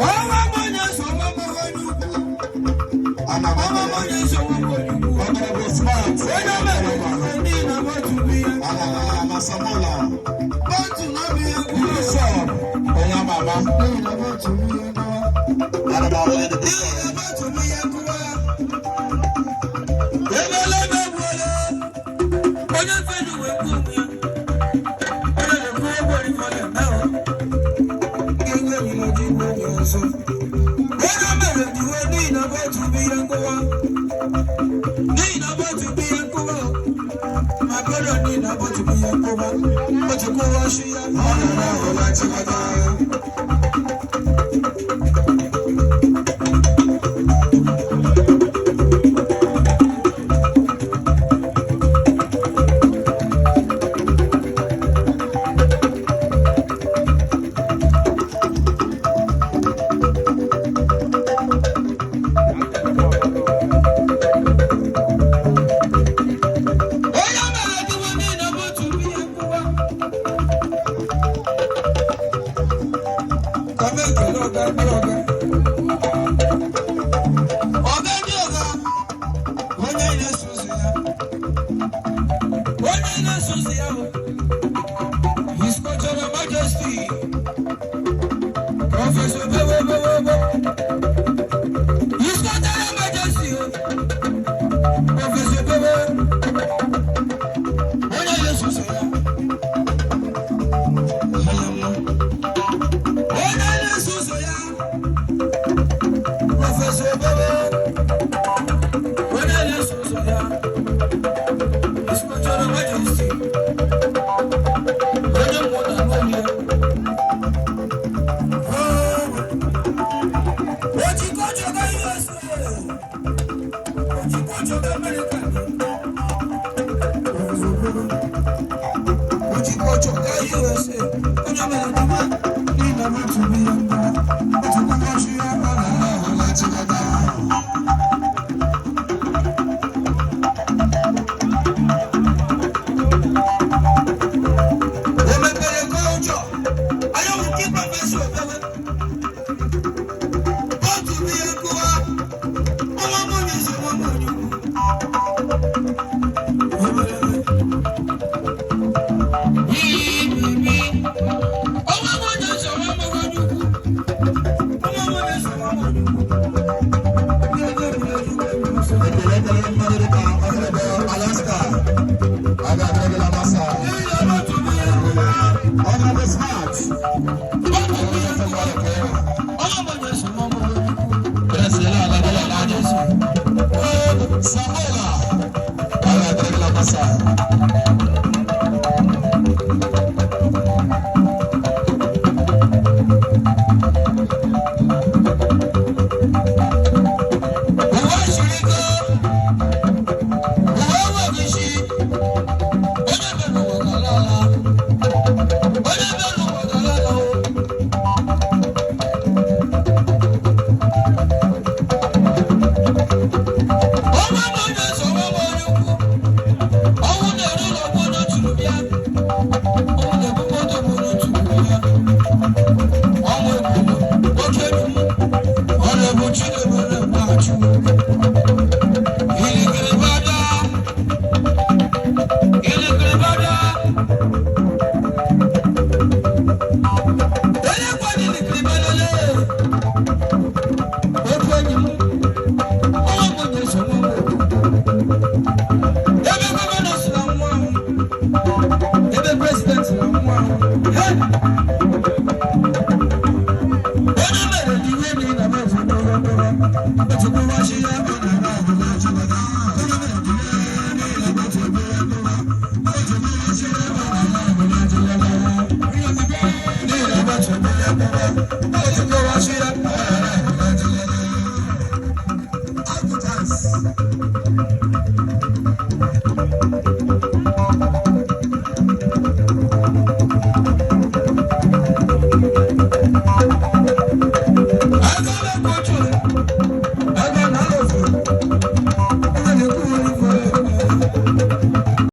Ọnwa m onye so nwa m onye ukwu. Ọnwa m onye so nwa m onye ukwu. Honorable Smart. Onye mere ife niile otu bụ ihe. Ala Samola. Otu na bụ ihe kwuru. Bishop. Onye ama ama. N'ihi na otu bụ ihe nkọwa. Ana m ahụ onye dị N'ihi na otu bụ ihe nkọwa. Ebele m egbuola. Onye felu wee gbuo onwe ya. Onye na-ekwu egwu orifọ na-eme o. Ga-enye m ji igwe onye ọzọ. Onye mere diwe n'ihi na otu bụ ihe nkọwa. N'ihi na otu bụ ihe nkọwa. Ma brother, n'ihi na otu bụ ihe nkọwa. Otu kụwa shi ya. Ọ na-ere ahụ na nchịkọta. Onye mere diwe n'ihi na otu bụ ihe nkọwa. Ka m ekele ọga ndị ọga. Ọga ndị ọga, onye na-eso ụzọ ya. Onye na-eso ụzọ ya bụ His Cultural Majesty, Professor Bewe Bewe Bewe. His Cultural Majesty, Professor Bewe. Onye na-eso ụzọ ya. Onye na-eso ụzọ ya. Professor Bewe. Onye na-eso ụzọ ya. His Cultural Majesty. Onye mmụọ na n'olu ya. Ojikojo ga USA. Ojikojo ga America. Ojikojo ga USA. Onye mere ndụma n'ihi na otu bụ ihe mgba. Otu kụkọchi ya ọ Ọ na-ere ahụ na nchịkọta. O mepere kọlchọ. Anyanwụ kí Professor Obewe. Otu bụ ihe nkụwa. Ọnwa m onye so nwa m onye ukwu. Ọnwa m onye so nwa m onye ukwu. Ọnwa m onye so nwa m onye ukwu. Ekele dịrị mmadụ dịka Honorable Alaska. A ga-adịrị gị na masa. N'ihi na otu bụ ihe nkụwa. Honorable Smart. Otu bụ ihe nkụwa. Ọnwa m onye so nwa m onye ukwu. President ala dị ya n'anya. Samola. A ga-adịrị gị na masa.